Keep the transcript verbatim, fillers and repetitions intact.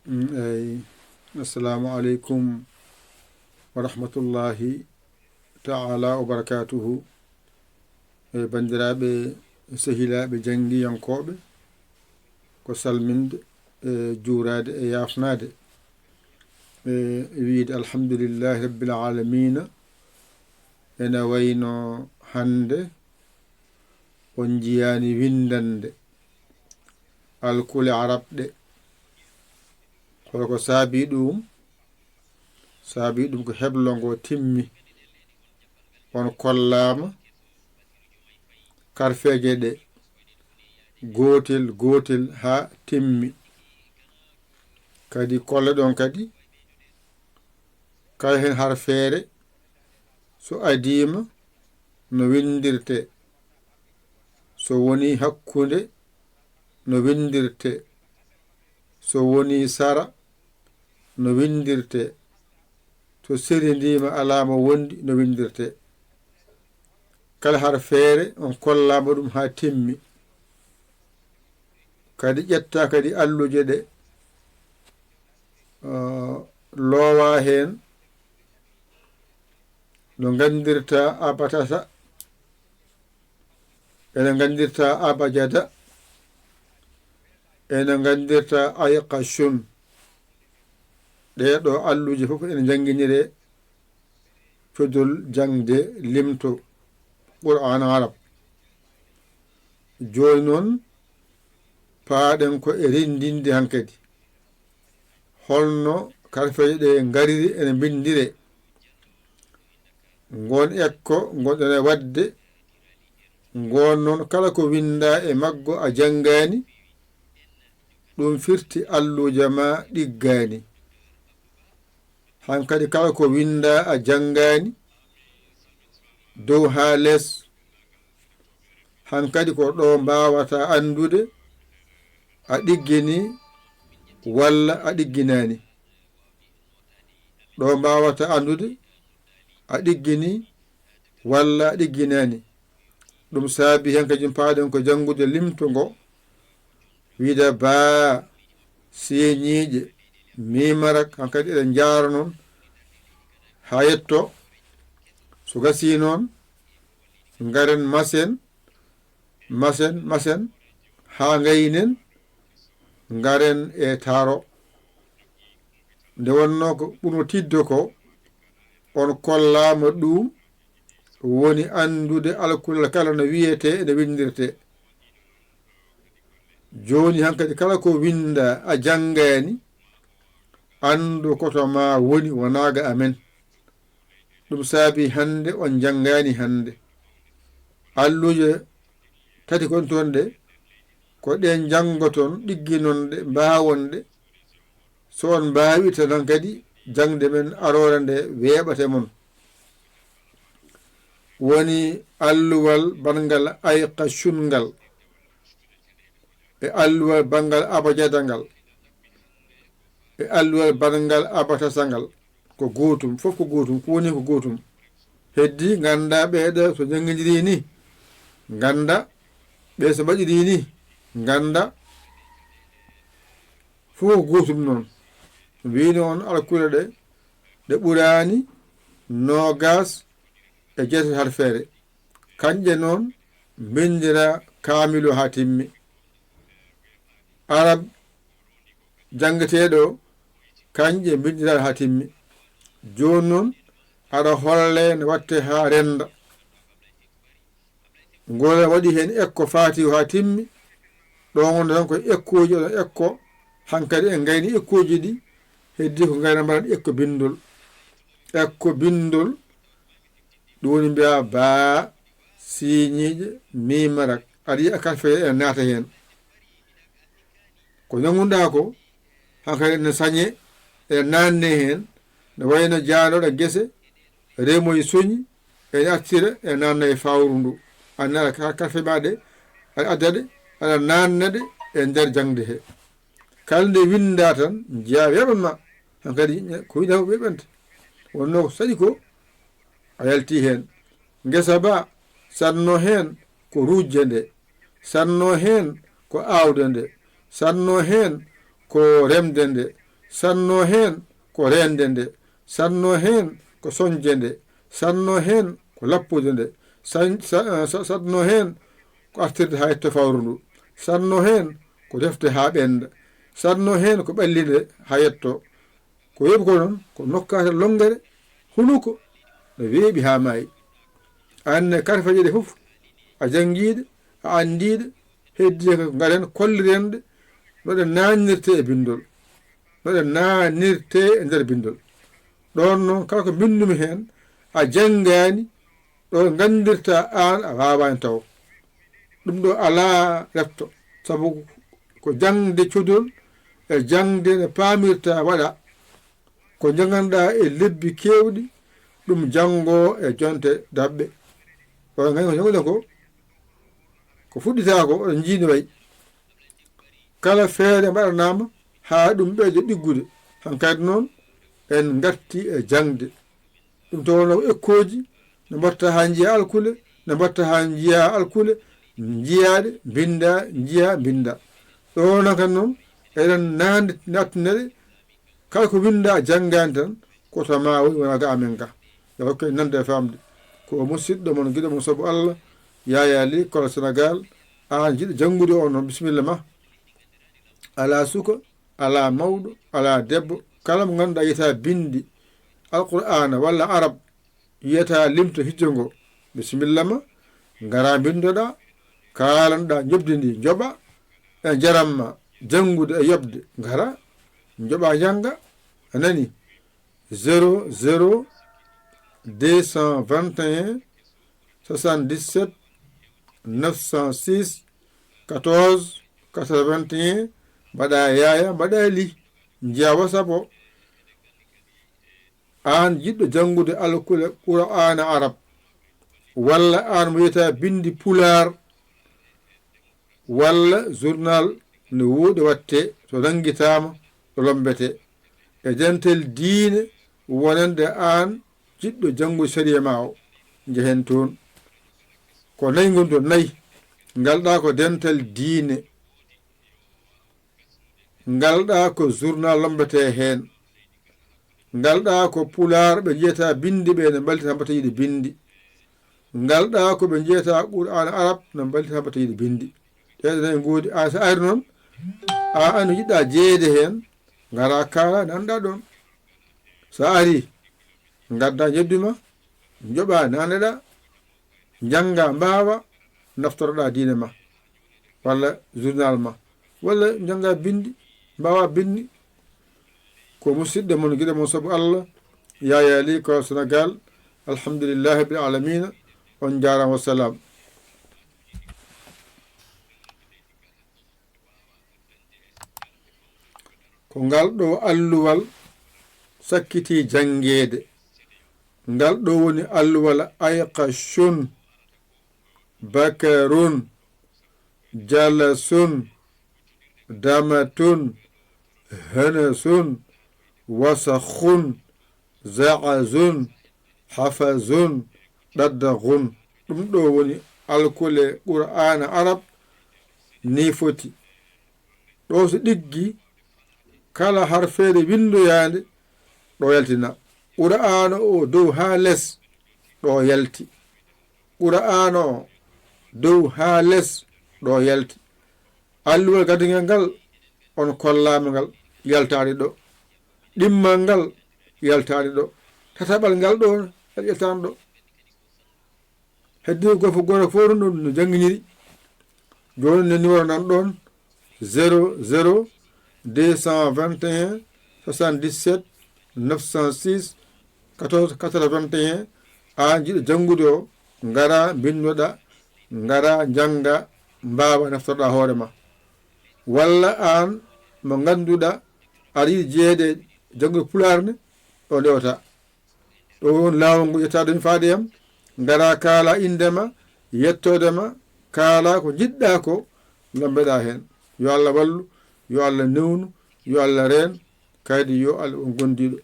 Mm, eyi. Assalamu aleykum wa rahmatullahi ta'ala wa barakatuhu. E banndiraaɓe, sehilaaɓe, janngiyankooɓe, ko salminde, e juuraade, e yaafnaade, e wiyde alhamdulillahi rabbil aalamiina. Ene wayno hannde on njiyaani winndannde alkule arab ɗe. Hol ko saabii ɗum? Saabii ɗum ko heblo ngo timmi. On kollaama karfeeje ɗe, gootel gootel haa timmi. Kadi kolle ɗon kadi, kala heen harfeere, so adiima, no winndirtee, so wonii hakkunde, no winndirtee, so wonii sara, no winndirtee, so serendiima alaa mo wondi, no winndirtee. Kala harfeere on kollaama ɗum haa timmi. Kadi ƴetta kadi alluje ɗe, uh, loowa heen no nganndirta abatasa, ene nganndirta abajada, ene nganndirta ayqashun. Ɗee ɗo alluje fof ene njannginiree codol jaŋde limto Qur'aan Arab. Jooni noon, paaɗen ko e renndinde hankadi. Holno karfeeje ɗe ngariri ene mbinndiree? Ngoon ekko ngonɗen e waɗde, ngoon noon kala ko winndaa e maggo a janngaani, ɗum firti alluuja ma ɗiggaani. Hankadi kala ko winndaa a janngaani, dow haa les, hankadi ko ɗo mbaawata anndude a ɗiggini walla a ɗigginaani. Ɗo mbaawata anndude a ɗiggini walla a ɗigginaani. Ɗum saabi heen kadi paaɗen ko janngude limto ngo, wiide baa, siiñiiƴe, miimarak, hankadi eɗen njaara noon haa yetto. So gasii noon, ngaren masen, masen, masen, haa ngaynen, ngaren e taro. Nde wonnoo ko ɓurno tiiɗde ko, on kollaama ɗum, woni anndude alkulal kala no wiyetee e no winndirtee. Jooni hankadi kala ko winndaa a janngaani, anndu ko to maa woni, wonaa ga amen. Ɗum saabii hannde on njanngaani hannde. Alluuje tati kon toon ɗe, ko ɗe njanngoton, ɗigginon ɗe, mbaawon ɗe. So on mbaawii tan hankadi, jaŋde men aroore nde weeɓate mon. Woni alluwal banngal ayqa cunngal, e alluwal banngal abajada ngal, e alluwal banngal abatasa ngal. Ko gootum, fof ko gootum, ko woni ko gootum. Heddi, ngannda ɓee ɗo so njanngindirii ni, ngannda ɓee so mbaɗirii ni, ngannda fof ko gootum noon. Mbino on alkule ɗe, ɗe ɓuraani noogas e jeetati harfeere. Kañƴe noon mbinndira kaamilu haa timmi. Arab janngeteeɗo, kañƴe mbinndira haa timmi. Jooni noon, aɗa holle no waɗte haa rennda. Ngol waɗi heen ekko faatihu haa timmi. Ɗo ngonɗen ko ekkuuji, oɗon ekko. Hankadi en ngayni ekkuuji ɗi. Heddi ko ngayna mbaɗen ekko binndol. Ekko binndol, ɗum woni mbiya baa, siiñiiƴe, miimarak. Aɗa yiya karfe ene naata heen. Ko ñagunɗaa ko, hankadi ene sañe, ene naanne heen, no wayno jaalooɗo gese, remoy soñi, ene artira, ene naanna e fawru ndu. Anne aɗa ka-, karfe ma ɗe, aɗa adda ɗe, aɗa naanna ɗe e nder jaŋde he. Kala nde winnda tan, njiya weeɓan ma. Hankadi ko winnda ko weeɓante. Wonno ko saɗi ko, a yalti heen. Ngesa ba, saɗno heen ko rujje nde, saɗno heen ko aawde nde, saɗno heen ko remde nde, Saɗnoo heen ko reende nde, saɗnoo heen ko soñde nde, saɗnoo heen ko lappude nde, sañ-, sa-, sa-, saɗnoo heen ko artirde haa yetto fawru ndu, saɗnoo heen ko defde haa ɓennda, saɗnoo heen ko ɓallinde haa yettoo. Ko weeɓi ko noon, ko nokkaata lonngere, hunuko no weeɓi haa maayi. A anndi karfeeje ɗe fof, a janngiiɗe, a anndiiɗe, heddii ko ngaɗen kolliren ɗe, no ɗe naatnirtee e binndol, no ɗe naatnirtee e nder binndol. Ɗoon noon, kala ko mbinndu-mi heen, a janngaani, ɗo nganndirta aan a waawaani taw. Ɗum ɗo alaa refto, sabu ko jaŋde codol e jaŋde nde paamirta waɗa, ko njannganɗaa e lebbi keewɗi, ɗum janngoo e jonte daɓɓe. Ɗo nganndu ko njannguɗen ko, ko fuɗɗitaa ko, oɗon njiini wayi. Kala feere mbaɗanaama haa ɗum ɓeyda ɗiggude. Hankadi noon, en ngarti e jaŋde. Ɗum tawnoo ko ekkooji, ne mbatta haa njiyaa alkule, ne mbatta haa njiyaa alkule, njiyaaɗe, mbinndaa, njiyaa, mbinndaa. Ɗo noon kan noon, eɗen naande, nattinere, kala ko winndaa janngaani tan, ko to maa woni, wonaa ga amen ga. Yo hokke en nande e faamde. Ko o musidɗo mon, giɗo mon sabu Allah, Yaya Ly, Kolo Senegal, aan jiɗɗo janngude o noon, bisimilla ma. Alaa suka, alaa mawɗo, alaa debbo, kala mo ngannduɗaa yiyataa binndi Alqur'aana walla Arab, yiyataa limto hijjo ngo, bisimilla ma, ngaraa mbinndoɗaa, kaalanɗaa njoɓdi ndi, njoɓa, e njaram ma, janngude e yoɓde, ngaraa, njoɓaa njannga, a nani? Zéro zéro deux cent vingt et un soixante-dix-sept neuf cent six quatorze quatre-vingt-un, mbaɗaa Yaya, mbaɗaa Ly, njiyaa WhatsApp o. Aan jiɗɗo janngude alkule Qur'aana Arab, walla aan mo yiyataa binndi Pulaar, walla journal no wooɗi waɗtee, so nanngitaama, ɗo lommbetee. E dental diine wonande aan jiɗɗo janngude sariya ma o, njehen toon. Ko nayi ngoni toon, nayi. Ngal ɗaa ko dental diine. Ngal ɗaa ko journal lommbetee heen. Ngal ɗaa ko Pulaar ɓe njiyataa binndi ɓe no mballita mbatta yiɗi binndi. Ngal ɗaa ko ɓe njiyataa Qur'aana Arab no mballita mbatta yiɗi binndi. Ɗee ɗoo nayi ngoodi. A, so ari noon, a, aan no jiɗɗaa jeyeede heen, ngaraa kaalaa, nanɗaa ɗoon. So a arii, ngaddaa njeddu ma, njoɓaa, naneɗaa, njanngaa, mbaawaa, naftoroɗaa diine ma, walla journal ma, walla njanngaa binndi, mbaawaa binndi. Ko musidɗo mon, giɗo mon sabu Allah, Yaya Ly, Kolo Senegal. Alhamdulillahi rabbil alamina. On njaaraama, wassalam. Ko ngal ɗo alluwal sakkitii janngeede. Ngal ɗo woni alluwal ayqashun, bakarun, jalasun, damatun, hanasun, wasakhun, za'azun, hafazun, ɗaddaghun. Ɗum ɗo woni alkule Qur'aana Arab ni foti. Ɗo so ɗiggi, kala harfeere winndoyaande, ɗo yaltina. Qur'aana o dow haa les, ɗo yalti. Qur'aana o dow haa les, ɗo yalti. Alluwal gadangel ngal, on kollaama ngal, yaltaani ɗo. Ɗimmal ngal, yaltaani ɗo. Tataɓal ngal ɗo, yaltaani ɗo. Heddi ko fof, gooto fof no, no jannginiri. Jooni ne numéro nan ɗoon, zéro zéro deux cent vingt et un soixante-dix-sept neuf cent six quatorze quatre-vingt-un. Aan jiɗo janngude o, ngaraa mbinndoɗaa, ngaraa njanngaa, mbaawaa naftoroɗaa hoore ma. Walla aan mo ngannduɗaa aɗa yiɗi jeyeede e janngude Pulaar ne, ɗo ndewataa. Ɗo woni laawol ngol ƴettaa ɗum faade yam, ngaraa kaalaa innde ma, yettoode ma, kaalaa ko njiɗɗaa ko, lombeɗaa heen. Yo Allah wallu, yo Allah newnu, yo Allah reen, kadi yo Allah won gondiiɗo.